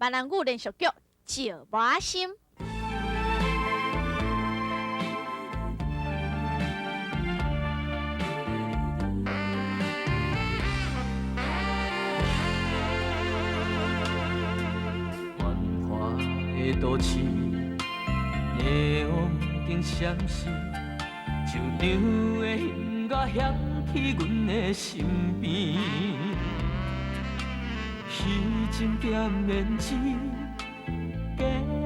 閩南語連續劇《石磨心》。繁華的都市，霓虹燈閃爍，球場的音樂響起阮的身邊。彼種點胭脂，假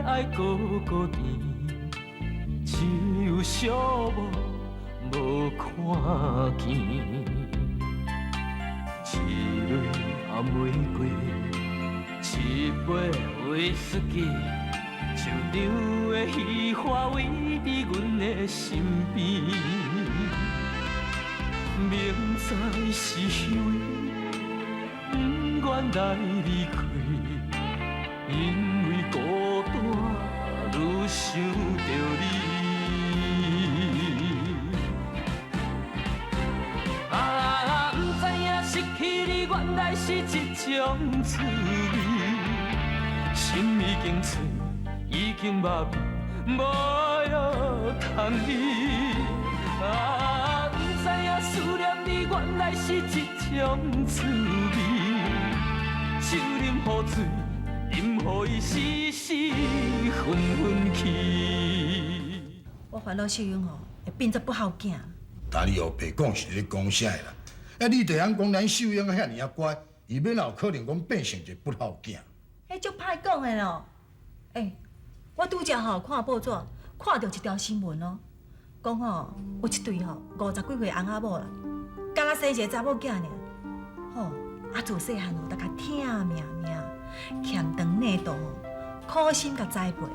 愛閣閣甜，只有寂寞無看見。一蕊红玫瑰，一杯威士忌，球場的彼花围伫阮的身边。明知是虚伪，不愿来离开，因為孤單，愈想著你。啊，不知影失去你，原來是一種滋味。心已經碎，已經麻痹，無藥通醫。啊，不知影思念你，原來是一種滋味。酒啉予醉，飲予伊死死昏昏去。我煩惱秀英吼會變做不孝囝。但你烏白講是咧講啥的啦？啊，你就曉講咱秀英遐爾仔乖，伊欲哪有可能講變成一个不孝囝？彼足歹講的咯。欸，我拄才吼看報紙，看著一條新聞哦，講吼有一對吼50幾歲翁仔某啦，敢若生一個查某囝爾，吼啊自細漢吼，逐共疼命命，欠長領大吼，苦心共栽培啊，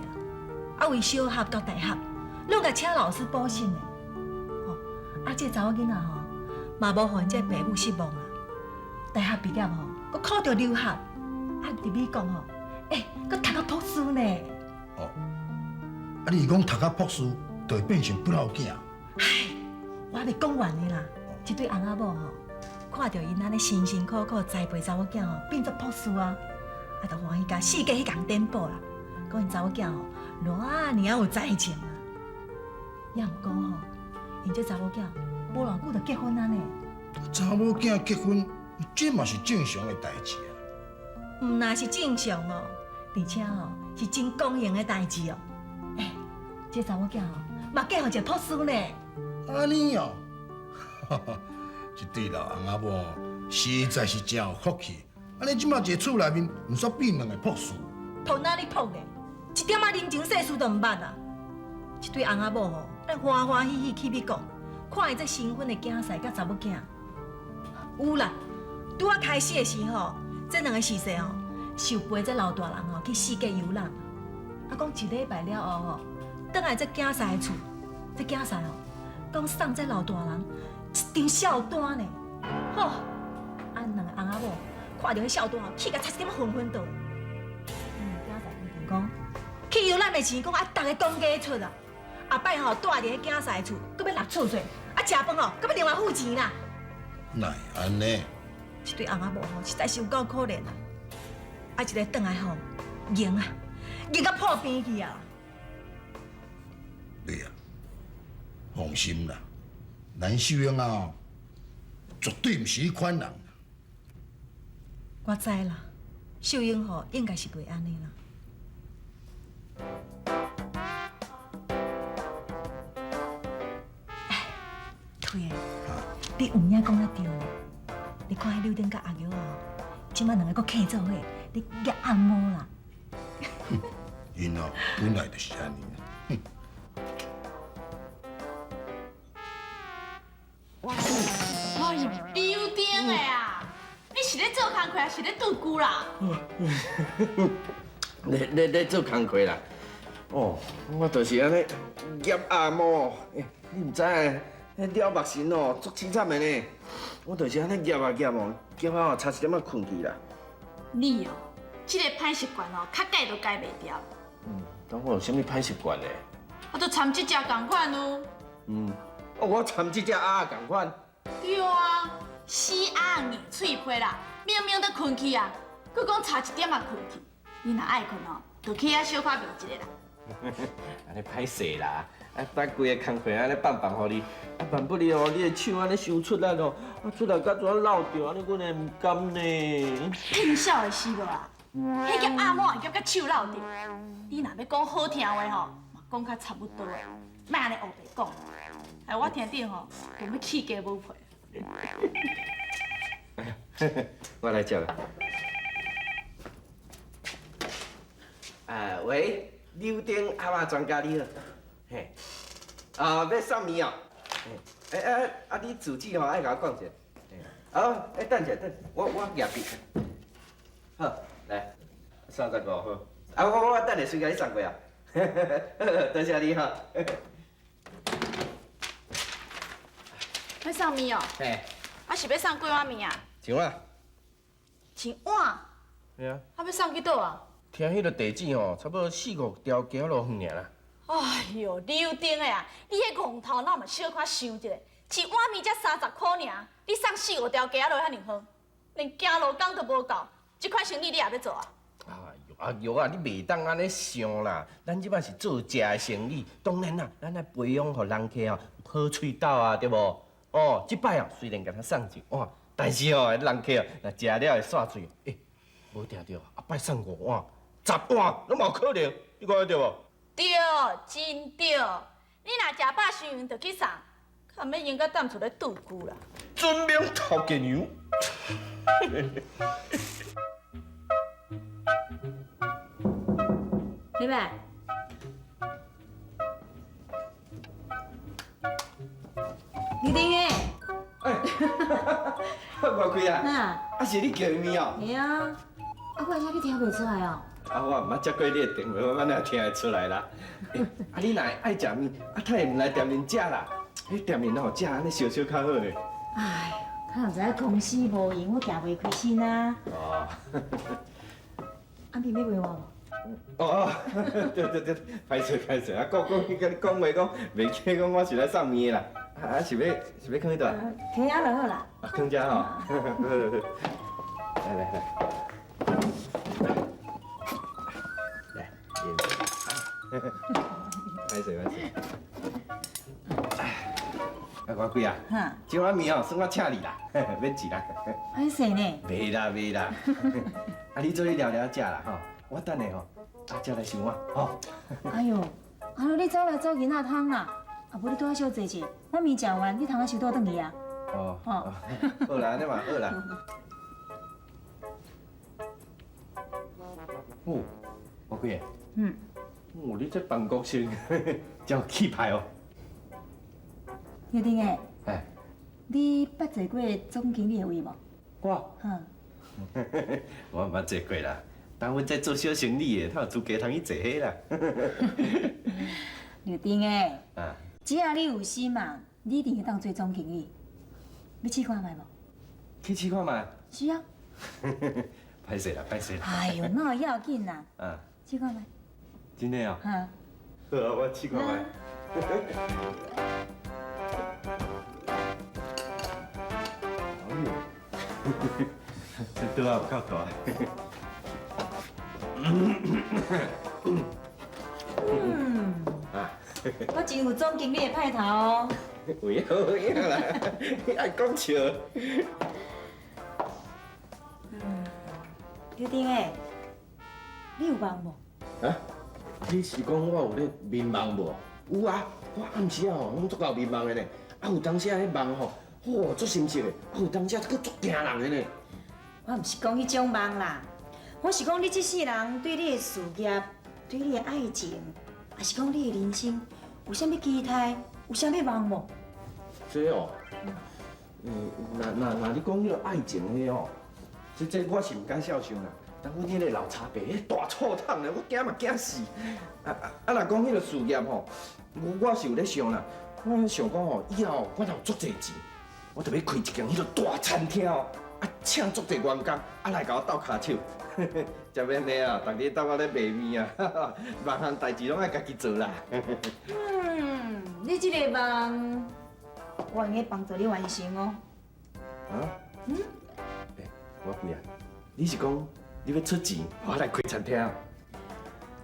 啊為小學到大學，攏共請老師補習的，吼啊這查某囡仔吼嘛無予𪜶這爸母失望啊，大學畢業吼，閣考著留學，啊佇美國吼，欸，閣讀到博士呢。哦，啊你是講讀到博士就會變成不孝囝？唉，我還未講完呢啦。這對翁仔某吼，看著𪜶按呢辛辛苦苦栽培查某囝吼，變做博士啊，啊，就歡喜共四界去共展布啦，講𪜶查某囝吼，偌爾仔有才情啊。也毋過吼，𪜶這查某囝無偌久就結婚啊呢。查某囝結婚，這嘛是正常的代誌啊。毋但是正常哦，而且吼是真光榮的代誌哦。欸，這查某囝吼嘛嫁予一個博士呢。按呢哦，這對老翁仔某實在是真有福氣。按呢這馬一個厝內面，毋煞變兩個博士。博哪裡博咧？一點仔人情世事都毋捌啊！這對翁仔某吼，咱歡歡喜喜去美國，看伊這新婚的囝婿佮查某囝。有啦，拄仔開始的時候，這兩个時勢吼，是有陪這老大人吼去四界遊覽。啊，講一禮拜了後吼，轉來這囝婿的厝，這囝婿吼，講送這老大人一張孝單呢。吼，啊，兩个翁仔某看著彼孝單，氣甲差一點仔昏昏倒。囝婿規定講，去遊覽的錢講愛逐个公家出啊。後擺吼蹛佇彼囝婿的厝，閣欲納厝稅，啊食飯吼，閣欲另外付錢啦。哪會按呢？這對翁仔某吼，實在是有夠可憐啊！啊，一个轉來吼，硬啊，硬甲破病去啊！對啊，放心啦，咱秀英啊，絕對毋是彼款人。我知啦，秀英吼應該是袂按呢啦。哎，對的，你有影講得對呢。你看彼柳丁佮阿玉哦，這擺兩个閣契做伙，咧夾按摩啦。𪜶哦，本來就是按呢。哎呦，柳丁的啊！你是咧做工課，還是咧拄龜啦？咧做工課啦。哦，我就是按呢夾按摩。欸，你毋知影，彼了目神哦，足凄慘的呢。我就是按呢夾啊夾哦，夾到差一點仔睏去啦。你哦，這个歹習慣哦，較改都改袂掉。嗯，當我有啥物歹習慣呢？我就參這隻仝款哦。嗯，哦，我參這隻鴨仝款。對啊，死鴨硬喙皮啦，明明都睏去啊，閣講差一點仔睏去。你若愛睏哦，就去遐小可眠一下啦。按呢歹勢啦，啊，把規个工課按呢放放予你，啊，萬不利哦，你的手按呢傷出力哦，啊，出力到怎落著，按呢阮會毋甘呢。見笑的是無啊？彼個鴨毛會夾甲手落著，你若欲講好聽話吼，嘛講較差不多的，莫按呢烏白講。哎，我聽著吼，就欲起雞母皮。我來接啦。啊，喂，柳丁鴨仔專家你好，嘿，啊，欲送麵哦，欸欸啊，你住址吼愛共我講一下，好，欸，等一下，等，我舉筆，好，來，35號，啊，我等下隨共你送過啊，多謝你哈。欲送麵哦？嘿。啊，是欲送幾碗麵啊？一碗。一碗？嘿啊。啊，欲送去佗啊？聽彼个地址吼，差不多四五條街仔路遠爾啦。哎喲，柳丁的啊，你彼戇頭腦嘛小可想一下，一碗麵才30箍爾，你送四五條街仔路遐爾遠，連行路工都無夠，這款生意你也欲做啊？哎喲，阿玉啊，你袂當按呢想啦，咱這擺是做食的生意，當然啦，咱愛培養予人客哦好喙斗啊，對無？哦，這擺哦雖然共他送一碗，但是哦，人客哦若食了會煞喙，欸，無定著，後擺送五碗。十碗攏嘛有可能，你看對無？對，真對。你若食飽傷閒就去送，較毋免閒甲踮厝咧拄龜啦。尊明頭家娘。妹妹，你丁的。哎，我開啊。啊，是你叫的麵哦。嘿啊。啊，我啥你聽袂出來哦？啊，我毋捌接過你的電話，我哪會聽會出來啦？啊，你若愛食麵，啊，他會毋來店面食啦？彼店面吼食按呢燒燒較好呢。哎，他若知影公司無閒，我行袂開身啊。哦。啊，麵欲賣我無？哦，對對對，歹勢歹勢，啊，講講佮你講話講，袂記講我是來送麵的啦。啊，是欲是欲囥佇佗？囥遐就好啦。啊，囥遮吼。來來來。來，歹勢歹勢。啊，我貴啊，這碗麵哦，算我請你啦，免錢啦。歹勢呢？袂啦袂啦，啊，你做去聊聊食啦吼，我等下吼，啊，才來想我吼。哎喲，啊，你走來走囡仔通啦，啊，無你拄仔小坐者，我麵食完，你通仔收倒轉去啊。哦，好啦，按呢嘛好啦。哦，我貴。嗯。哦，你這辦公室真有氣派哦。葉丁的。哎。你捌坐過總經理的位無？我。嗯。我毋捌坐過啦，但阮這做小生意的，哪有資格通去坐彼啦？劉丁的。啊。只要你有心嘛，你一定會當做總經理。欲試看覓無？去試看覓？是啊。歹勢啦，歹勢啦。哎喲，哪有要緊啦？啊。試看覓。真的哦。好，我試看覓。哎喲，這桌仔有夠大。嗯。啊。我真有總經理的派頭哦。有影有影啦，你愛講笑。嗯，劉丁的，你有夢無？啊？你是講我有咧眠夢無？有啊，我暗時仔吼攏足夠眠夢的呢。啊，有當時仔彼夢吼，哇，足深色的；啊，有當時仔閣足驚人的呢。我毋是講彼種夢啦，我是講你這世人對你的事業、對你的愛情，抑是講你的人生，有啥物期待，有啥物夢無？這哦，若你講彼个愛情彼哦，這我是毋敢肖想啦。但阮彼个老柴伯，彼大醋桶咧，我驚嘛驚死。啊，若講彼个事業吼，我是有咧想啦。我想講吼，以後我若有足濟錢，我就欲開一間彼个大餐廳哦，啊，請足濟員工，啊來共我鬥跤手。才免呢啊，逐日鬥我咧賣麵啊，萬項代誌攏愛家己做啦。嗯，你這個夢，我會用幫助你完成哦。啊？嗯？欸，我貴啊，你是講你欲出錢，我來開餐廳。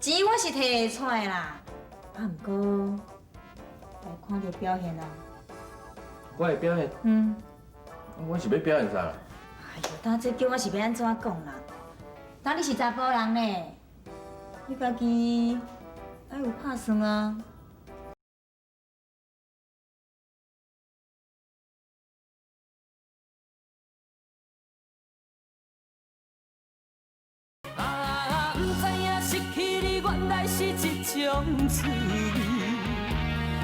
錢我是提會出來啦，啊，毋過來看你的表現啊。我的表現？嗯。我是欲表現啥？哎喲，當這叫我是欲按怎講啦？當你是查埔人呢，你家己愛有拍算啊。啊，毋知影失去你原來是這種滋味，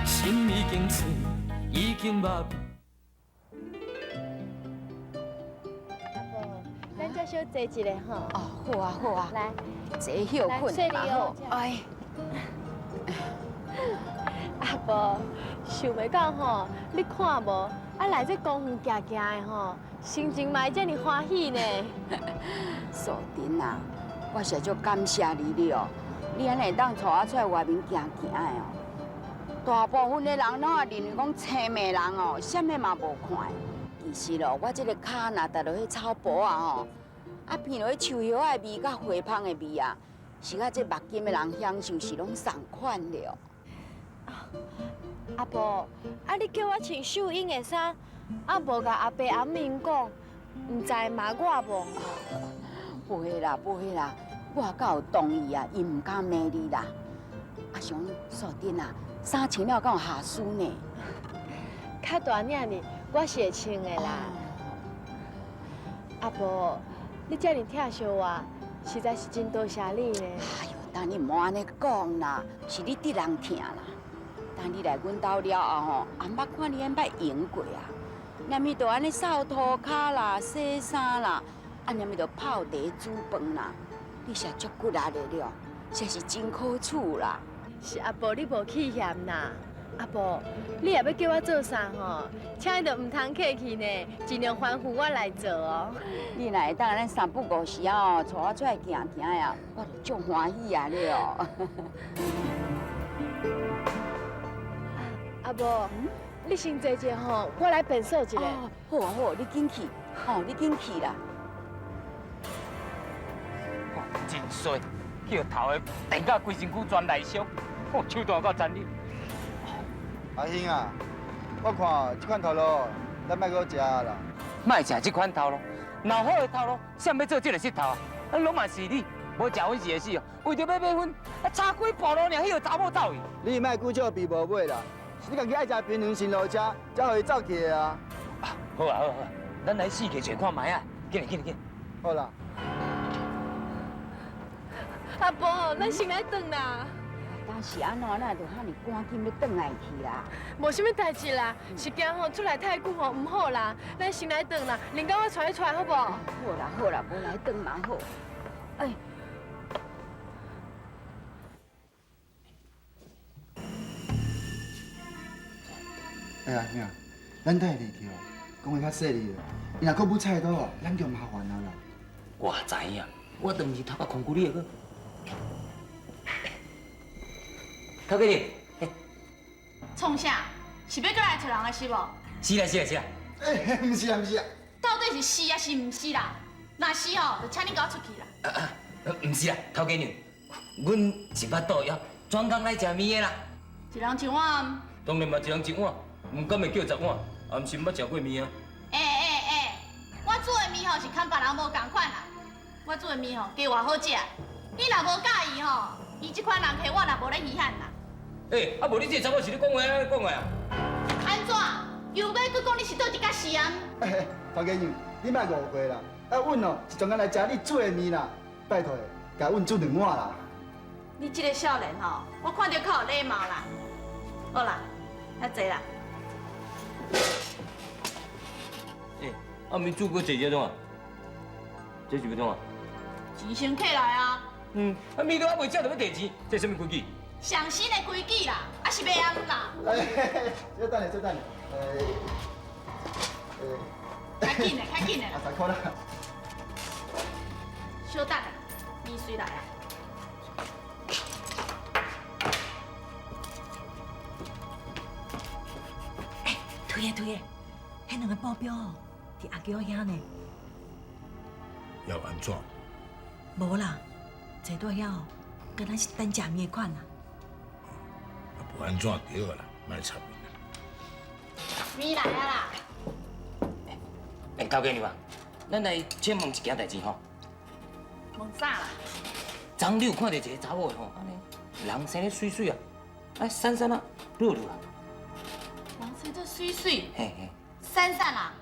心已經碎，已經麻痹。阿婆，咱遮小坐一下吼。哦，好啊，好啊。來，坐歇睏嘛好。哎。阿婆，想袂到吼，你看無，啊來這公園行行的吼，心情嘛會遮爾歡喜呢。素貞啊，我實足感謝你了，你按呢會當帶我出來外面行行的哦。大部分的人攏也認為講青暝人哦，啥物嘛無看。其實咯，我這个跤若踏落彼草埔仔吼，啊鼻落彼樹葉仔的味佮花香的味啊，是佮這目金的人享受是攏仝款了。阿婆，啊你叫我穿秀英的衫，啊無共阿伯阿姆𪜶講，毋知罵我無？不會啦，不會啦，我敢有同意啊，伊毋敢罵你啦。啊，想素貞啊，衫穿了敢有瑕疵呢？較大領呢，我是會穿的啦。阿婆，你遮爾疼惜我，實在是真多謝你呢。哎喲，當你毋好按呢講啦，是你得人疼啦。當你來阮兜了後吼，也毋捌看你按捌閒過啊。連咪就按呢掃塗跤啦、洗衫啦，啊，連咪就泡茶煮飯啦，你是足骨力的了，實是真可取啦。是阿婆你無棄嫌啦。阿婆，你若欲叫我做啥吼，請你就毋通客氣呢，盡量吩咐我來做哦。你若會當按呢三不五時啊，帶我出來行行呀，我就足歡喜啊了。阿婆，你先坐者吼，我來便所一下。好啊好，你緊去，吼，你緊去啦。真衰，叫頭的電甲規身軀全內傷，哦，手段夠殘忍。阿兄啊，我看這款頭路，咱莫閣食啦。莫食這款頭路，若好的頭路，誰欲做這个穡頭啊？啊，攏嘛是你，無食薰是會死哦。為著欲買薰，啊，差幾步路爾，彼个查某走去。你莫久笑比無尾啦，是你家己愛食平常心路食，才予伊走去的啊。好啊好啊，咱來四界揣看覓啊，緊來緊來緊。好啦。阿婆，咱先來轉啦。當時按怎，咱就遐爾趕緊欲轉來去啦？無啥物代誌啦，是驚吼出來太久吼毋好啦。咱先來轉啦，輪到我帶你出來好無？好啦好啦，無來轉嘛好。哎。哎呀，兄，咱等下入去哦，講話較細膩的，伊若閣舞菜刀，咱就麻煩啊啦。我知影，我都毋是頭殼控制你的。頭家娘，創啥？是欲閣來揣人的是無？是啦是啦是啦。欸，毋是啊毋是啊。到底是是抑是毋是啦？若是吼，就請你共我出去啦。毋是啦，頭家娘，阮是腹肚枵，專工來食麵的啦。一人一碗。當然嘛，一人一碗，毋敢會叫十碗，也毋是毋捌食過麵啊。欸欸欸，我煮的麵吼是堪別人無仝款啦，我煮的麵吼加偌好食，你若無佮意吼，伊這款人客我也無咧稀罕啦。欸，啊無你這個查某是咧講話按呢講的啊？按怎？又欲閣講你是佗一角是啊？欸，頭家娘，你莫誤會啦，啊，阮哦是專工來食你煮的麵啦，拜託的，共阮煮兩碗啦。你這個少年吼，我看著較有禮貌啦。好啦，遐濟啦。欸，啊麵煮閣濟這創啊？這是欲創啊？錢先摕來啊！嗯，啊麵都猶未食就欲提錢，這啥物規矩？上新的規矩啦，啊是袂按啦。欸，這等下，這等下，欸，較緊的，較緊的啦。啊，十箍啦。小等下，麵隨來啊。欸，推的推的，彼兩个保鏢哦，佇阿嬌遐呢。要按怎？無啦，坐佇遐哦，敢若是等食麵的款啦。啊，無按怎著啦，莫插伊啦。麵來啊啦！欸，頭家娘啊，咱來請問一件代誌吼。問啥啦？昨昏你有看著一个查某的吼，按呢人生得媠媠啊，啊瘦瘦啊，弱弱啊。人生做媠媠。嘿嘿。瘦瘦啊，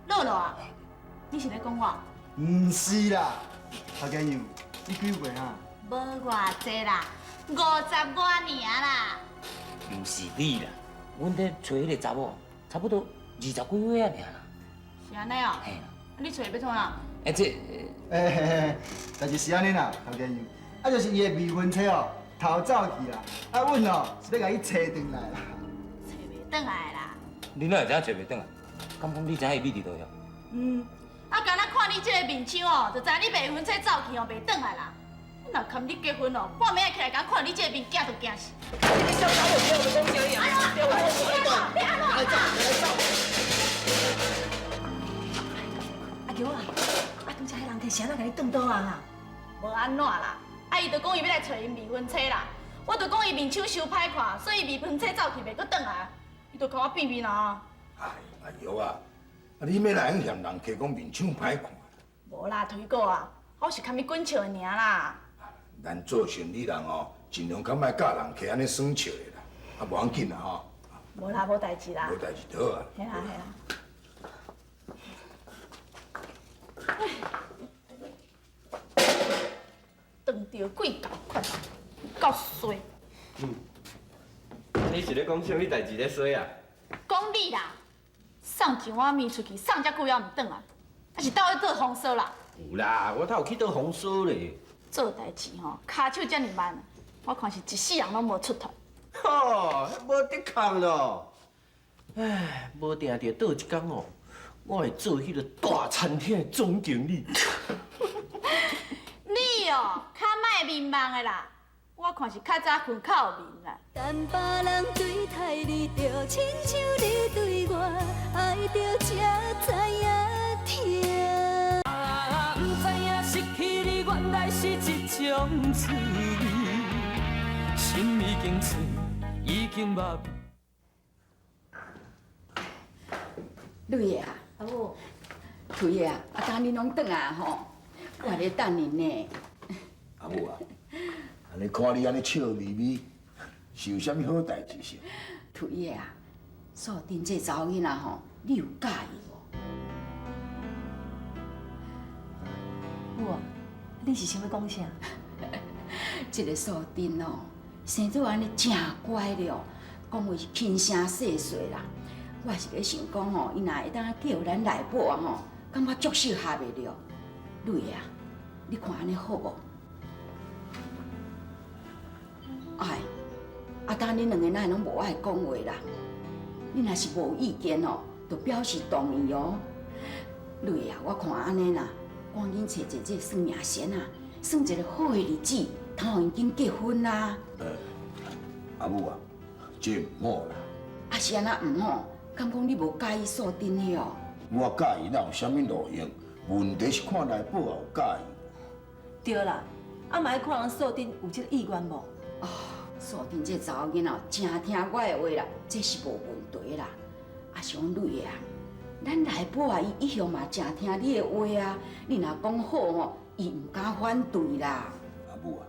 弱弱啊，你是咧講我？毋是啦，頭家娘，你幾歲啊？無偌濟啦，50外爾啦。毋是你啦，阮咧揣彼个查某，差不多20幾歲仔爾啦。是按呢哦。嘿啦。你揣欲創啥？欸，這，欸，代誌是按呢啦，頭家娘，啊就是伊的未婚妻哦，逃走去啦，啊阮哦是欲共伊揣轉來啦。揣袂轉來啦。你哪會知影揣袂轉來？敢講你知影伊秘佇佗位？嗯，啊，敢若看你這个面相哦，就知你未婚妻走去哦，袂轉來啦。你若含你結婚哦，半暝仔起來，敢看你這个面，驚就驚死。你小查某不要講啥啊？你按怎？來走，來走。阿喬啊，啊拄才彼人提啥人共你斷刀啊？哈？無按怎啦，啊伊就講伊欲來揣𪜶未婚妻啦，我就講伊面相傷歹看，所以未婚妻走去袂閣轉來，伊就共我變面啊。哎，阿玉啊，啊你欲來嫌人客講面相歹看？無啦，推哥啊，我是堪伊滾笑的爾啦。咱做生理人哦，盡量較莫佮人客按呢耍笑的啦，啊無要緊啦吼。無啦，無代誌啦。無代誌就好啊。嘿啦嘿啦。斷著鬼仝款，夠衰。嗯，你是咧講啥物代誌咧衰啊？講你啦，送一碗麵出去，送遮久猶毋轉來，啊是倒去做風騷啦？有啦，我頭有去倒風騷咧。做代誌吼，跤手遮爾慢，我看是一世人攏無出頭。吼，無得空咯。唉，無定著倒一工哦，我會做彼个大餐廳的總經理。你哦，較莫迷茫的啦，我看是較早睏較有眠啦。等別人對待你，就親像你對我，愛著才知影疼。啊，毋知影失去你原來是一種滋味，心已經碎，已經麻痹。女的啊，阿母，翠的啊，啊，今日攏轉來吼，我咧等恁呢。阿母啊，按呢看你按呢笑眯眯，是有啥物好代誌是？翠的啊，素貞這查某囡仔吼，你有佮意無？母啊，你是想欲講啥？這个素貞哦，生做按呢誠乖了，講話是輕聲細細啦。我是咧想講吼，伊若會當嫁予咱內母啊吼，感覺足適合的了。女的啊，你看按呢好無？哎，啊，當恁兩个哪會攏無愛講話啦？你若是無意見哦，就表示同意哦。女的啊，我看按呢啦，趕緊揣一个這算命仙啊，算一个好的日子，通予𪜶緊結婚啦。阿母啊，這毋好啦。啊是按怎毋好？敢講你無佮意素貞哦？我佮意哪有啥物路用？問題是看內寶有佮意無？對啦，啊嘛愛看人素貞有這個意願無？哦，素貞這查某囡仔誠聽我的話啦，這是無問題啦。啊是講女的啊，咱內寶啊，伊一向嘛誠聽你的話啊。你若講好吼，伊毋敢反對啦。阿母啊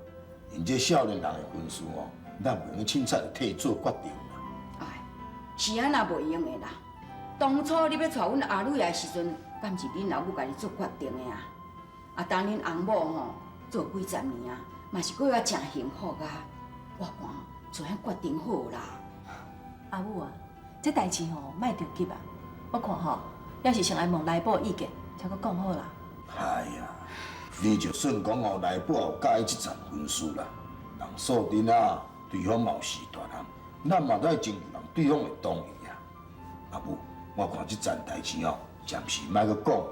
，𪜶這少年人的婚事吼，咱袂用凊彩就替做決定啦。哎，是按那袂用的啦。當初你欲娶阮阿女的時陣，敢是恁老母家己做決定的啊？啊，當恁翁某吼做幾十年啊，嘛是過啊誠幸福啊。我看做遐決定好啦。阿母啊，這代誌吼莫著急啊。我看吼，猶是先來問內寶的意見，才閣講好啦。哎呀，你就算講吼內寶有佮意這層婚事啦，人素貞啊，對方嘛有序大人，咱嘛愛徵求人對方的同意啊。阿母，我看這層代誌哦，暫時莫閣講。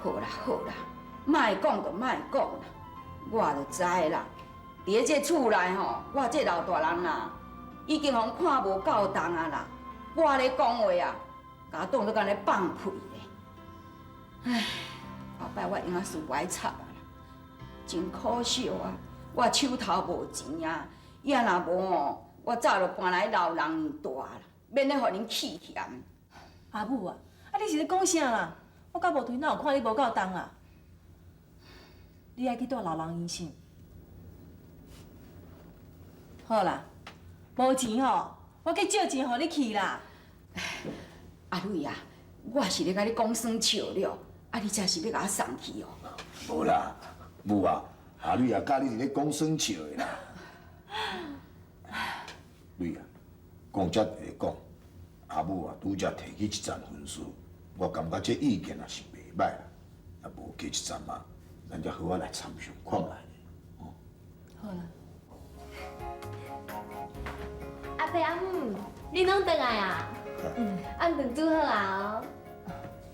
好啦好啦，莫講就莫講啦，我就知啦。佇咧這厝內吼，我這老大人啊，已經予人看無夠重啊啦。我咧講話啊，共當做敢若咧放屁咧。唉，後摆我营养师无爱插啊啦，真可惜啊，我手头无钱啊，也若无哦，我早就搬来老人院住啦，免咧予恁气嫌。阿母啊，啊你是咧讲啥啦？我到无槌哪有看你无够重啊？你爱去住老人院是？好啦，无钱吼，我去借钱予你去啦。阿蕊啊，我是咧共你讲耍笑了，啊你这是欲共我送去哦？无啦，母啊，阿蕊啊，佮你是咧讲耍笑的啦。蕊啊，讲这会讲，阿母啊，拄才提起這層婚事，我感覺這意見也是袂䆀啦。啊，無過一陣啊，咱才好仔來參詳看覓。好啦。阿伯阿姆，你攏轉來啊？嗯，暗頓煮好啊哦。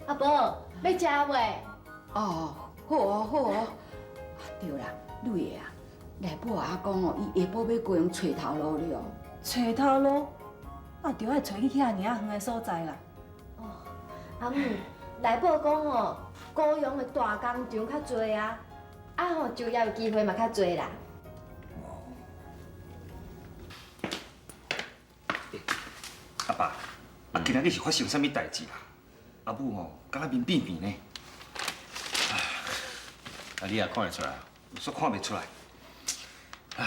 阿婆，欲食未？哦，好哦好哦。對啦，蕊啊，內母阿講哦，伊下晡欲高雄揣頭路了。揣頭路？那著愛揣去遐爾仔遠的所在啦。哦，阿姆，內母講哦，高雄的大工場較濟啊，啊吼就業機會嘛較濟啦。阿爸，啊，今仔日是發生啥物代誌啦？阿母吼，敢若面變變呢？啊，你也看會出來？煞看袂出來。啊，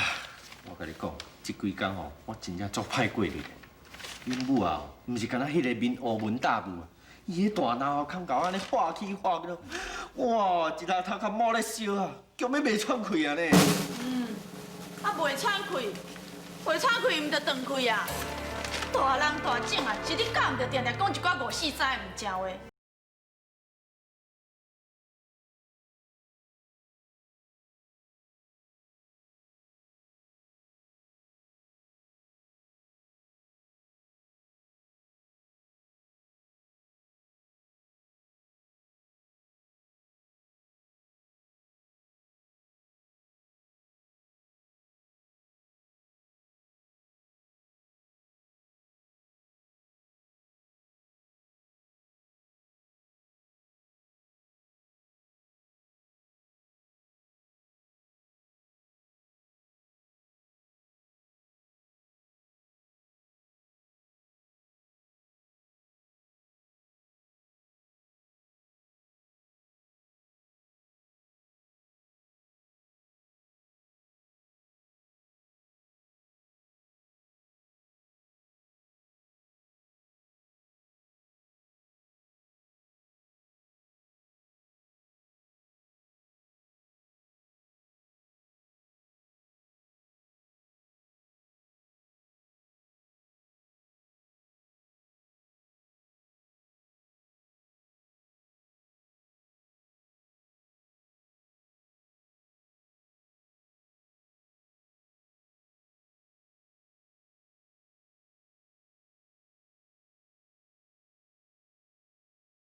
我共你講，這幾工吼，我真正足歹過日的。恁母啊，毋是干焦彼个面烏雲罩霧啊，伊彼大腦殼共我按呢畫起畫落，哇，一下頭殼冒咧燒啊，強欲袂喘氣啊呢。嗯，啊袂喘氣，袂喘氣毋就斷氣啊？大人大種啊，一日到暗就定定講一寡五四三的毋正話。